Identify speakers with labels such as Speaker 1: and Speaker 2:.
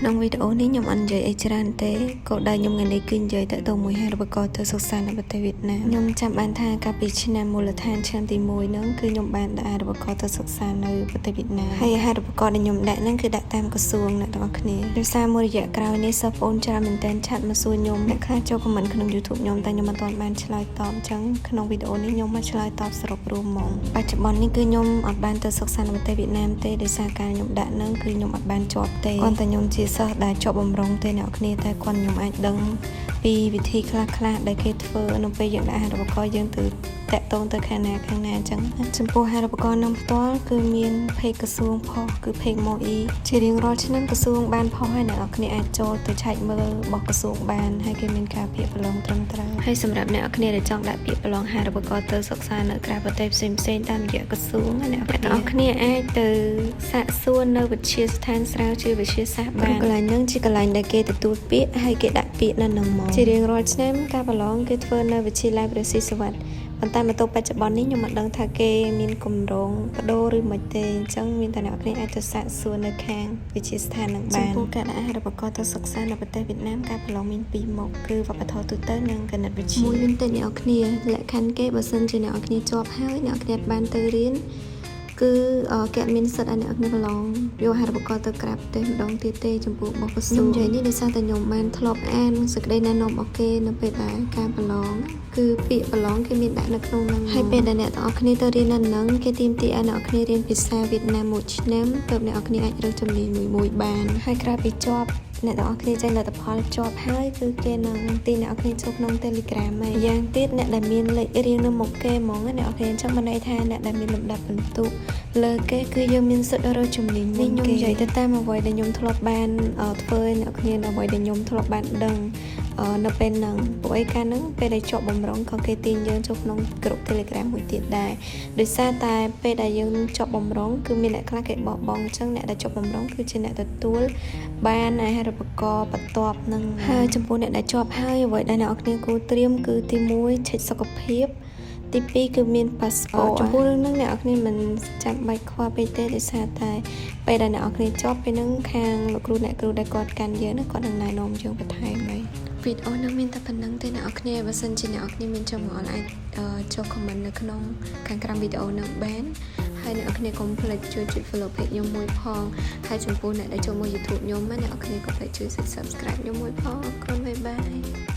Speaker 1: ក្នុងវីដេអូនេះខ្ញុំអត់និយាយអីច្រើនទេគោលដៅខ្ញុំថ្ងៃនេះគឺនិយាយទៅមួយអាហារូបករណ៍ទៅសិក្សានៅប្រទេសវៀតណាមខ្ញុំចាំបានថាកាលពីឆ្នាំមូលដ្ឋានឆ្នាំទី1ហ្នឹងគឺខ្ញុំបានដាក់អាហារូបករណ៍ទៅសិក្សានៅប្រទេសវៀតណាមហើយអាហារូបករណ៍ដែលខ្ញុំដាក់ហ្នឹងគឺដាក់តាមក្រសួងអ្នកទាំងអស់គ្នាដោយសារមួយរយៈក្រោយនេះសិស្សប្អូនច្រើនមែនទែន chat មកសួរខ្ញុំអ្នកខ្លះចូល comment ក្នុង YouTube ខ្ញុំតែខ្ញុំមិនទាន់បានឆ្លើយតបអញ្ចឹងក្នុងវីដេអូនេះខ្ញុំមកឆ្លើយតបសរុបរួមហ្មងបច្ចុប្បន្ននេះគឺខ្ញុំអត់បានទៅសិក្សានៅប្រទេសវៀតណាមទេដោយសារការខ្ញុំដាក់ហ្នឹងគឺខ្ញុំអត់បានជាប់ទេគ្រាន់តែខ្ញុំជាសិស្សដែលជាប់បំរុងទេអ្នកគ្នាតែគាត់ខ្ញុំអាចដឹងពីវិធីខ្លះៗដែលគេធ្វើនៅពេលយើងដាក់អាហារូបករណ៍យើងទៅតាក់ទងទៅខាងណាខាងណាអញ្ចឹងចំពោះអាហារូបករណ៍នឹងផ្ទាល់គឺមាន page ក្រសួងផុសគឺ page MOE ជារៀងរាល់ឆ្នាំក្រសួងបានផុសឲ្យអ្នកនរគ្នាអាចចូលទៅឆែកមើលរបស់ក្រសួងបានហើយគេមានការពាក្យប្រឡងត្រឹមត្រូវហើយសម្រាប់អ្នកនរគ្នាដែលចង់ដាក់ពាក្យប្រឡងអាហារូបករណ៍ទៅសិក្សានៅក្រៅប្រទេសផ្សេងៗតាមរយៈក្រសួងអ្នកនរគ្នាអាចទៅសាកសួរនៅវិទ្យាស្ថានស្រាវជ្រាវវិទ្យាសាស្ត្របានកន្លែងហ្នឹងជាកន្លែងដែលគេទទួលពាក្យហើយគេដាក់ពាក្យនៅនឹងមកជារៀងរាល់ឆ្នាំការប្រឡងគេធ្វើនៅវិទ្យាល័យព្រះស៊ីសុវត្ថិប៉ុន្តែមកទល់បច្ចុប្បន្ននេះខ្ញុំមិនដឹងថាគេមានគម្រោងបដូរឬមិនទេអញ្ចឹងមានតែអ្នកគ្នាអាចទៅសាកសួរនៅខាងវិទ្យាស្ថាននឹងបានចំពោះការដាក់អាហារូបករណ៍ទៅសិក្សានៅប្រទេសវៀតណាមការប្រឡងមានពីរមុខគឺវប្បធម៌ទូទៅនិងគណិតវិទ្យាមួយវិញទៀតអ្នកគ្នាលក្ខខណ្ឌគេបើសិនជាអ្នកគ្នាជាប់ហើយអ្នកគ្នាបានទៅរៀនគឺគេអត់មានសិទ្ធិឲ្យអ្នកគ្នាប្រឡងយកអាហារូបករណ៍ទៅក្រៅប្រទេសម្ដងទៀតទេចំពោះរបស់ក្រសួងខ្ញុំនិយាយនេះដោយសារតែខ្ញុំបានធ្លាប់អានសេចក្តីណែនាំរបស់គេនៅពេលដែលការប្រឡងគឺពាក្យប្រឡងគេមានដាក់នៅក្នុងហ្នឹងហើយពេលដែលអ្នកទាំងអស់គ្នាទៅរៀននៅហ្នឹងគេទាមទារឲ្យអ្នកគ្នារៀនភាសាវៀតណាមមួយឆ្នាំទើបអ្នកនរគ្នាអាចរើសជំនាញមួយមួយបានហើយក្រោយពីជាប់អ្នកទាំងអស់គ្នាចេញលទ្ធផលជាប់ហើយគឺគេនឹងទីអ្នកនរគ្នាចូលក្នុង Telegram ហើយយ៉ាងទៀតអ្នកដែលមានលេខរៀងនៅមុខគេហ្មងអ្នកនរគ្នាអញ្ចឹងមានន័យថាអ្នកដែលមានលំដាប់ពិន្ទុលើគេគឺយើងមានសិទ្ធិរើសជំនាញនេះខ្ញុំនិយាយទៅតាមអ្វីដែលខ្ញុំធ្លាប់បានធ្វើអ្នកគ្នាអ្វីដែលខ្ញុំធ្លាប់បានដឹងនៅពេលហ្នឹងពួកអីកាលហ្នឹងពេលដែលជាប់បំរុងក៏គេទាញយើងចូលក្នុងក្រុម Telegram មួយទៀតដែរដោយសារតែពេលដែលយើងជាប់បំរុងគឺមានអ្នកខ្លះគេបោះបង់អញ្ចឹងអ្នកដែលជាប់បំរុងគឺជាអ្នកទទួលបានអាហារូបករណ៍បន្ទាប់នឹងហើយចំពោះអ្នកដែលជាប់ហើយអ្វីដែលអ្នកនរគ្នាគួរត្រៀមគឺទី1ឆែកសុខភាពទី2គឺមានប៉ាសពតចំពោះរឿងហ្នឹងអ្នកនរគ្នាមិនចាំបាច់ខ្វល់ពេកទេដោយសារតែពេលដែលអ្នកនរគ្នាជាប់ពេលហ្នឹងខាងលោកគ្រូអ្នកគ្រូដែលគាត់កាន់យើងហ្នឹងគាត់នឹងណែនាំយើងបន្ថែមហើយវីដេអូហ្នឹងមានតែប៉ុណ្្នឹងទេអ្នកនរគ្នាបើសិនជាអ្នកនរគ្នាមានចម្ងល់អាចចូល comment នៅក្នុងខាងក្រោមវីដេអូហ្នឹងបានហើយអ្នកនរគ្នាកុំភ្លេចជួយចុច follow page ខ្ញុំមួយផងហើយចំពោះអ្នកដែលចូលមក YouTube ខ្ញុំណាអ្នកនរគ្នាកុំភ្លេចជួយ subscribe ខ្ញុំមួយផងអរគុណ bye bye.